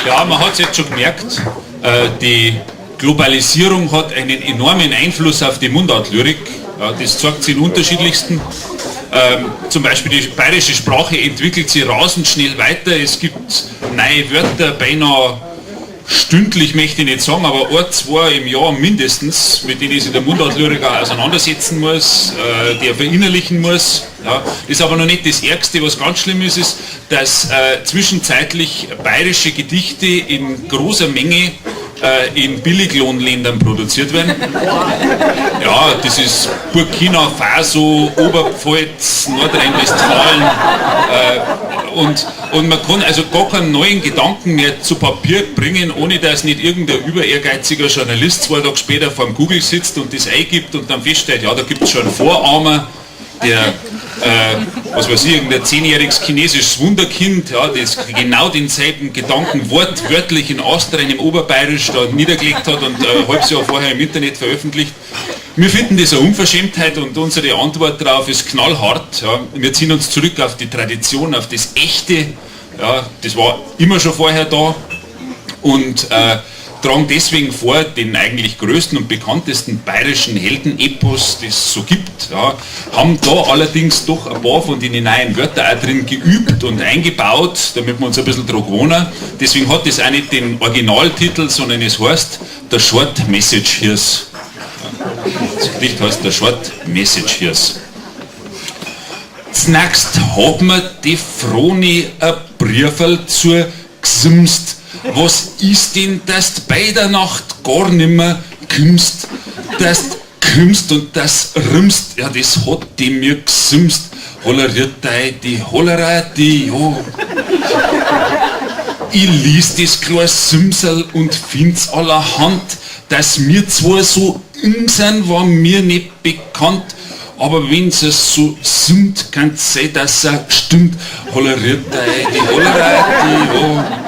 Ja, man hat es jetzt schon gemerkt, die Globalisierung hat einen enormen Einfluss auf die Mundartlyrik. Ja, das zeigt sich in unterschiedlichsten. Zum Beispiel die bayerische Sprache entwickelt sich rasend schnell weiter. Es gibt neue Wörter, beinahe stündlich möchte ich nicht sagen, aber ein, zwei im Jahr mindestens, mit denen sich der Mundartlyriker auseinandersetzen muss, die er verinnerlichen muss. Ja. Das ist aber noch nicht das Ärgste, was ganz schlimm ist, ist, dass zwischenzeitlich bayerische Gedichte in großer Menge in Billiglohnländern produziert werden. Ja, das ist Burkina Faso, Oberpfalz, Nordrhein-Westfalen. Und man kann also gar keinen neuen Gedanken mehr zu Papier bringen, ohne dass nicht irgendein über ehrgeiziger Journalist 2 Tage später vorm Google sitzt und das eingibt und dann feststellt, ja, da gibt es schon einen Vorahmer, der, was weiß ich, irgendein 10-jähriges chinesisches Wunderkind, ja, das genau denselben Gedanken wortwörtlich in astreinem Oberbayerisch da niedergelegt hat und ein halbes Jahr vorher im Internet veröffentlicht. Wir finden das eine Unverschämtheit und unsere Antwort darauf ist knallhart. Ja. Wir ziehen uns zurück auf die Tradition, auf das Echte. Ja, das war immer schon vorher da und tragen deswegen vor, den eigentlich größten und bekanntesten bayerischen Heldenepos, das es so gibt. Ja, haben da allerdings doch ein paar von den neuen Wörtern auch drin geübt und eingebaut, damit wir uns ein bisschen dran gewohnen. Deswegen hat es auch nicht den Originaltitel, sondern es heißt The Short Message Hirs. Das Gedicht heißt The Short Message Hirs. Znächst hat mir die Froni a Brieferl zu gsimst. Was ist denn, dass du bei der Nacht gar nimmer kümmst? Dass du kümmst und das rümmst, ja, das hat die mir gesimst. Holleriert dei die Hollera, die ja. Ich lies das kleine Simserl und find's allerhand, dass mir zwar so eng sind, war mir nicht bekannt, aber wenn's es so simmt, kann's sein, dass er stimmt. Holleriert dei die Hollera, die ja.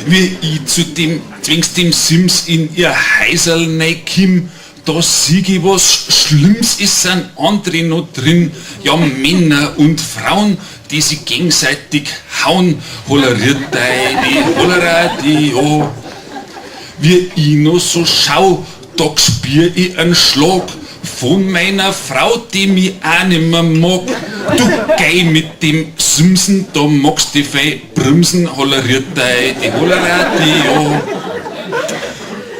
Wie ich zu dem, zwingst dem Sims in ihr Häuserl neikomm, da sieh ich was Schlimms, es sind andere noch drin, ja Männer und Frauen, die sich gegenseitig hauen, holleriert dei die Hollera, die ja. Wie ich noch so schau, da spür ich einen Schlag von meiner Frau, die mich auch nimmer mag. Du geh mit dem Simsen, da magst du fei bremsen, holleriert dei die Hollera, die ja.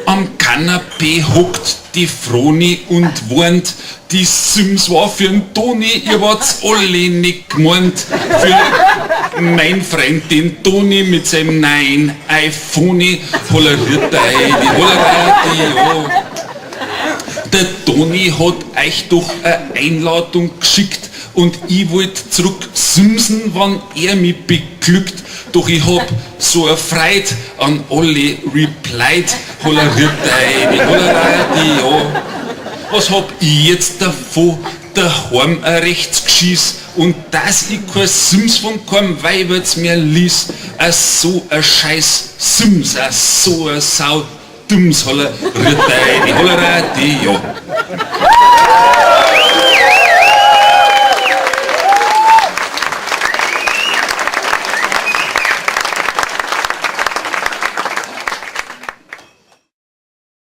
Am Kanapee hockt die Froni und warnt, die Sims war für'n Toni, ihr wart's alle nicht gemeint. Für mein Freund den Toni mit seinem neuen iPhone, holleriert dei die Hollera, die ja. Der Toni hat euch doch eine Einladung geschickt und ich wollt zurück simsen, wann er mich beglückt. Doch ich hab so a Freud an alle replied, holleriert dei die Hollera, die ja. Was hab ich jetzt davon? Daheim ein Rechtsgeschiss und dass ich kein Sims von keinem Weiberts mehr lies, a so a scheiß Sims, a so a Sau dumms, holleriert dei die Hollera, die ja.